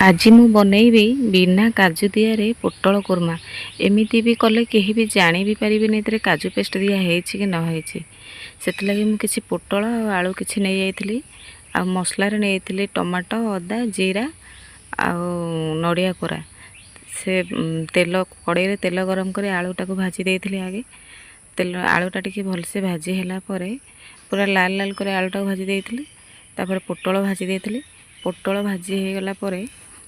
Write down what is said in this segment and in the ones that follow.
ଆଜି ମୁଁ ବନେଇବି ବିନା କାଜୁ ଦିଆରେ ପୋଟଳ କୁର୍ମା। ଏମିତି ବି କଲେ କେହି ବି ଜାଣି ବି ପାରିବେନି ଏଥିରେ କାଜୁ ପେଷ୍ଟ ଦିଆ ହେଇଛି କି ନ ହେଇଛି। ସେଥିଲାଗି ମୁଁ କିଛି ପୋଟଳ ଆଉ ଆଳୁ କିଛି ନେଇଯାଇଥିଲି ଆଉ ମସଲାରେ ନେଇଥିଲି ଟମାଟୋ, ଅଦା, ଜିରା ଆଉ ନଡ଼ିଆ କୋରା। ସେ ତେଲ କଡ଼େଇରେ ତେଲ ଗରମ କରି ଆଳୁଟାକୁ ଭାଜି ଦେଇଥିଲି ଆଗେ। ତେଲ ଆଳୁଟା ଟିକେ ଭଲସେ ଭାଜି ହେଲା ପରେ, ପୁରା ଲାଲ ଲାଲ କରି ଆଳୁଟାକୁ ଭାଜି ଦେଇଥିଲି। ତାପରେ ପୋଟଳ ଭାଜି ଦେଇଥିଲି। ପୋଟଳ ଭାଜି ହେଇଗଲା ପରେ,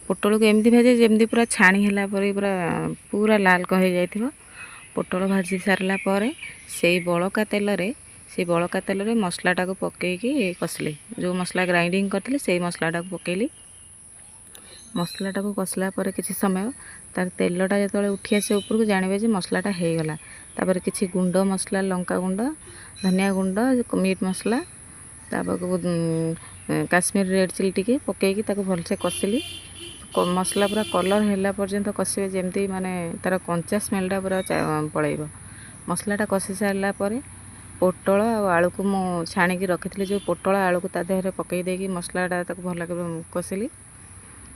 ପୋଟଳକୁ ଏମିତି ଭାଜେ ଯେମିତି ପୁରା ଛାଣି ହେଲା ପରେ ପୁରା ପୁରା ଲାଲ ହେଇଯାଇଥିବ। ପୋଟଳ ଭାଜି ସାରିଲା ପରେ ସେଇ ବଳକା ତେଲରେ ମସଲାଟାକୁ ପକାଇକି କଷିଲି। ଯେଉଁ ମସଲା ଗ୍ରାଇଣ୍ଡିଙ୍ଗ କରିଥିଲି, ସେଇ ମସଲାଟାକୁ ପକାଇଲି। ମସଲାଟାକୁ କଷିଲା ପରେ କିଛି ସମୟ ତାର ତେଲଟା ଯେତେବେଳେ ଉଠି ଆସିବ ଉପରକୁ, ଜାଣିବେ ଯେ ମସଲାଟା ହେଇଗଲା। ତାପରେ କିଛି ଗୁଣ୍ଡ ମସଲା, ଲଙ୍କା ଗୁଣ୍ଡ, ଧନିଆ ଗୁଣ୍ଡ, ମିଟ୍ ମସଲା, ତାପାଖକୁ କାଶ୍ମୀର ରେଡ଼୍ ଚିଲି ଟିକେ ପକାଇକି ତାକୁ ଭଲସେ କଷିଲି। ମସଲା ପୁରା କଲର୍ ହେଲା ପର୍ଯ୍ୟନ୍ତ କଷିବେ, ଯେମିତି ମାନେ ତା'ର କଞ୍ଚା ସ୍ମେଲ୍ଟା ପୁରା ପଳେଇବ। ମସଲାଟା କଷି ସାରିଲା ପରେ ପୋଟଳ ଆଉ ଆଳୁକୁ ମୁଁ ଛାଣିକି ରଖିଥିଲି, ଯେଉଁ ପୋଟଳ ଆଳୁକୁ ତା ଦେହରେ ପକାଇ ଦେଇକି ମସଲାଟା ତାକୁ ଭଲ କଷିଲି।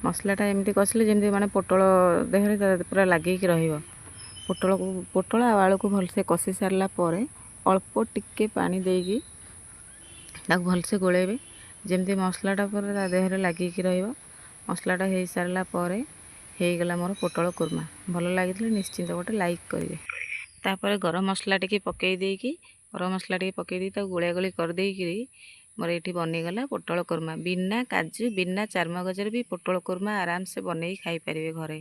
ମସଲାଟା ଏମିତି କଷିଲି ଯେମିତି ମାନେ ପୋଟଳ ଦେହରେ ପୁରା ଲାଗିକି ରହିବ। ପୋଟଳ ଆଉ ଆଳୁକୁ ଭଲସେ କଷି ସାରିଲା ପରେ ଅଳ୍ପ ଟିକେ ପାଣି ଦେଇକି ତାକୁ ଭଲସେ ଗୋଳେଇବେ, ଯେମିତି ମସଲାଟା ପୁରା ତା ଦେହରେ ଲାଗିକି ରହିବ। ମସଲାଟା ହେଇସାରିଲା ପରେ ହେଇଗଲା ମୋର ପୋଟଳ କୁର୍ମା। ଭଲ ଲାଗିଥିଲେ ନିଶ୍ଚିନ୍ତ ଗୋଟେ ଲାଇକ୍ କରିବେ। ତାପରେ ଗରମ ମସଲା ଟିକେ ପକାଇ ଦେଇକି ତାକୁ ଗୋଳା ଗୋଳି କରିଦେଇକିରି ମୋର ଏଇଠି ବନିଗଲା ପୋଟଳ କୁର୍ମା। ବିନା କାଜୁ, ବିନା ଚାରମଗଜରେ ବି ପୋଟଳ କୁର୍ମା ଆରାମସେ ବନେଇ ଖାଇପାରିବେ ଘରେ।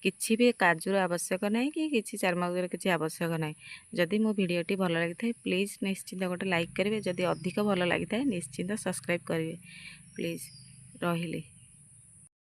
କିଛି ବି କାଜୁର ଆବଶ୍ୟକ ନାହିଁ କି କିଛି ଚାରମଗଜର କିଛି ଆବଶ୍ୟକ ନାହିଁ। ଯଦି ମୋ ଭିଡ଼ିଓଟି ଭଲ ଲାଗିଥାଏ, ପ୍ଲିଜ୍ ନିଶ୍ଚିନ୍ତ ଗୋଟେ ଲାଇକ୍ କରିବେ। ଯଦି ଅଧିକ ଭଲ ଲାଗିଥାଏ, ନିଶ୍ଚିନ୍ତ ସବସ୍କ୍ରାଇବ୍ କରିବେ ପ୍ଲିଜ୍। ରହିଲି।